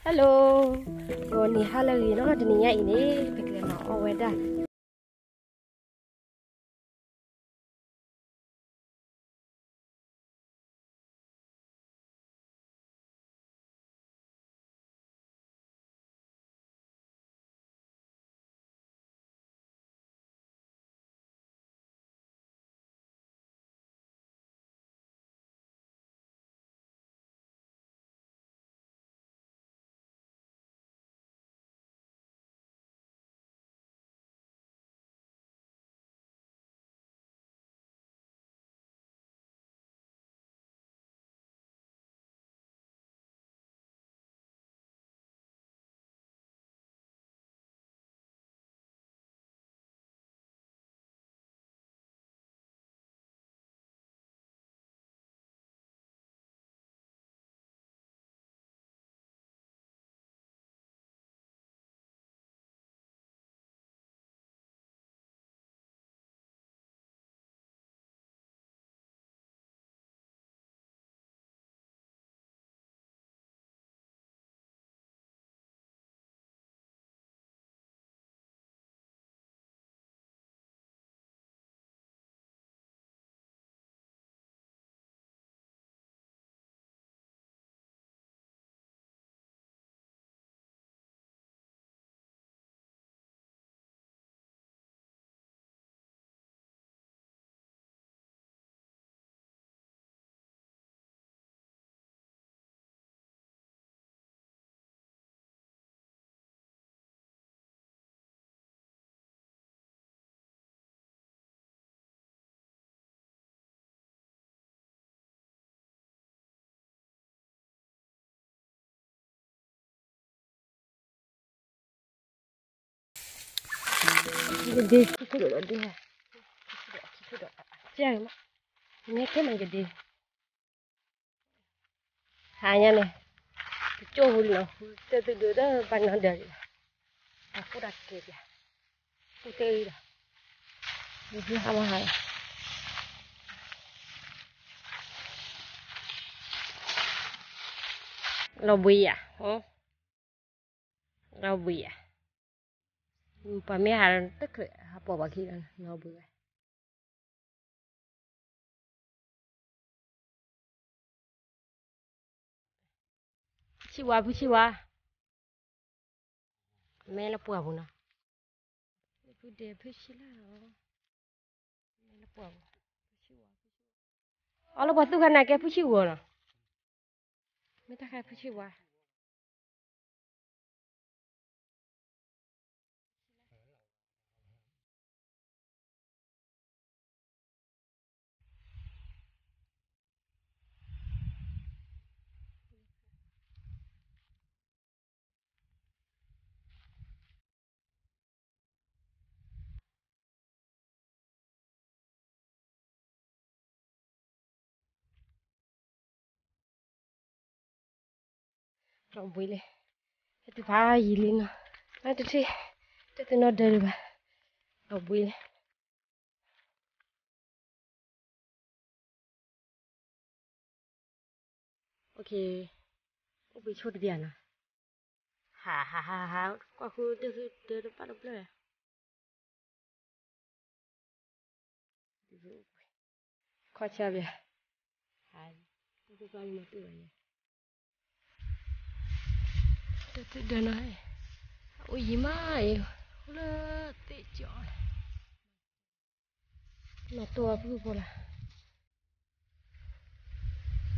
Hello, ဂီၤနံၤဟါလၢအဂ့ၤနီၤ, တနံၤညါအံၤန့ၣ် ပကလဲၤမၤအီၣ်ဝဲဒၣ် ကဒ့ ဒ့ မ့ၢ်ကဲမ့ၢ်ကဒ့ ဟါညါန့ၣ် ကကၠိၣ်ဟူလီၤ ဟူတၢ်သုဒိၣ်တၢ်ဘၣ်နီၢ်ဒၢးလီၤ တၢ်ကူတၢ်ကဲပၠး ကူတၢ်အံၤလီၤ ဟါမဟါလီၤ လီၤဘှံးယၤ လီၤဘှံးယၤ ပှၤမ့ၢ်ဟးတချုးဟးပိာ်ပှၤခံလီၤ လီၤဘှံးဝဲ ဖုဆံၣ်ဝါ ဖုဆံၣ်ဝါ မဲလၢပှၢ်ပူၤနီၤ ဖုဒဲးဖုဆံၣ်လၢ မဲလၢပှၢ်ပူၤ အီၣ်လၢပှၤသူၣ်ခါနၤကဲဖုဆံၣ်ဂီၤနီၤ မ့ၢ်တၢ်ခါဖုဆံၣ်ဝါ လီၤဘှံးလံ ဟဲတုၤဖးယံာ်လံနီၤ တထံၣ် တၢ်သုနီၢ်ဒၢးဒံးဘၣ် လီၤဘှံးလံ အိၣ်ဘှံးဆိတဘျီနီၤ ဟးဟးဟးဟး ကွၢ်ဃုတၢ်သုဒၢးတပၣ်တဘျီ ခီၣ်ဆါဘၣ် ဟး တၢ်သုကမၤတူၢ်ဘၣ်ယဲ တၢ်သုဒၢးနီၤ အိၣ်ယံၤမးအံၤ အိၣ်လၢသ့ၣ်ကၠီ မၤတူၢ်အီၤဖုၣ်ဖိလၢ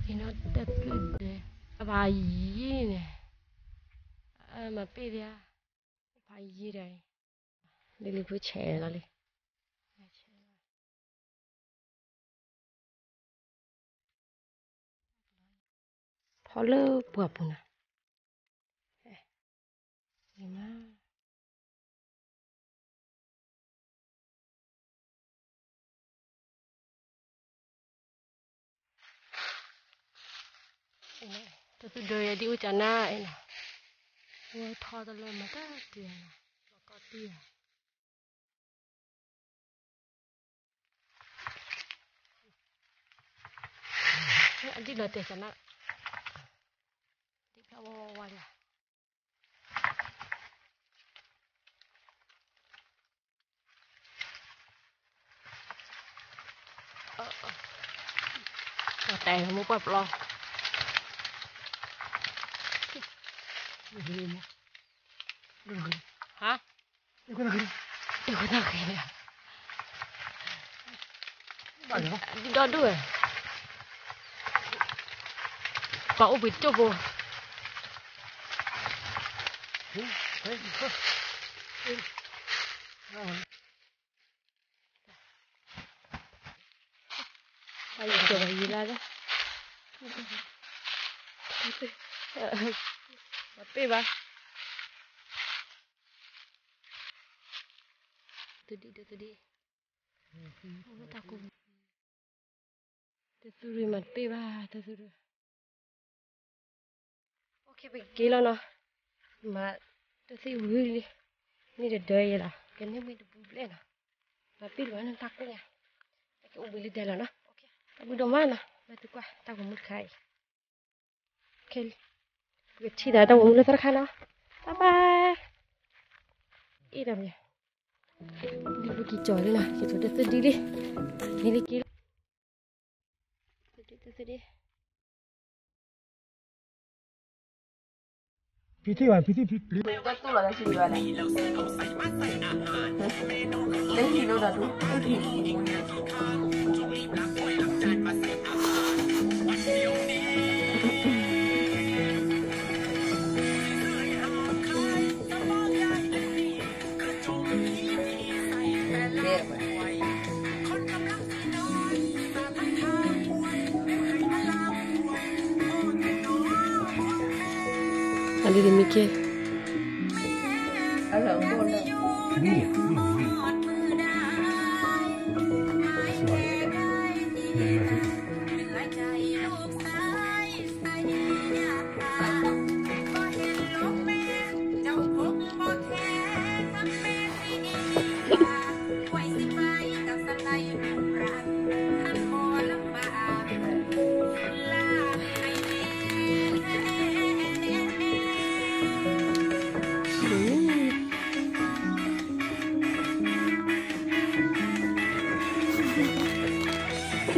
အံၤနီၤ တၢ်သုဒၢး အဘၣ်ယံၤန့ၣ် မၤပ့ၢ်ဒၣ် ဖးယံၤဒၣ်အံၤ ဒ်လံဖိဆဲးလီၤလံ ဖီလၢပှၢ်ပူၤနီၤ မၤ တၢ်သုဒၢးယဲဒ်အိၣ်ကနၣ်အံၤနီၤ ဝဲထီတလၢမၤတၢ်တံၢ်နီၤ လီၤကီတံၢ်ဧါ အဒံၣ်လီၤတဲာ်ကနၣ် ဒံၣ်ဖျါဝါဝါဝါလံ မိၢ်ပှၢ်ပျီ, ဟါ, ဒီဒူၣ်ဝဲ, ပှၤအိၣ်ဘှံးတၢ်ဖိ, ပ့ၢ်ဘၣ်, တဒံၣ်တဒံၣ်, တၢ်ကူၣ်, တသူရ့မၤတပ့ၢ်ဘၣ်, တသူရ့, ပကက့ၤလီၤနီၤ, မၤတသ့ဝံၤလံ, န့ၣ်တဒၢယဲလီၤ, ကန့ၢ်ဝံၤတဘူးဘျဲၣ်နီၤ, မၤပ့ၢ်တဘၣ်န့ၣ်တၢ်ကူၣ်ညါ, ကအိၣ်ဘှံးလံဒဲးလီၤနီၤ, တၢ်ဘျုးဒိၣ်မးနီၤ, လၢသုကွၢ်တၢ်ဂီၤမူတခါအံၤ ပကထံၣ်သးတၢ်ဂီၤမူလၢသီတခါနီၤ, bye bye, အ့ၣ်ဒီးမ့ၢ်, လၢပက့ၤကၠီၤလံနီၤ, က့ၤကၠီၤတသဒံလံ, မ့ၢ်လၢက့ၤလီၤ, သဒံ, သဒံ, ဖံထံၣ်ဘၣ်, ဖံထံၣ်ဖံ, အလံၤတမံၤက့, အလံၤတမံၤက့, အလံၤတမံၤက့, အလံၤတမံၤက့,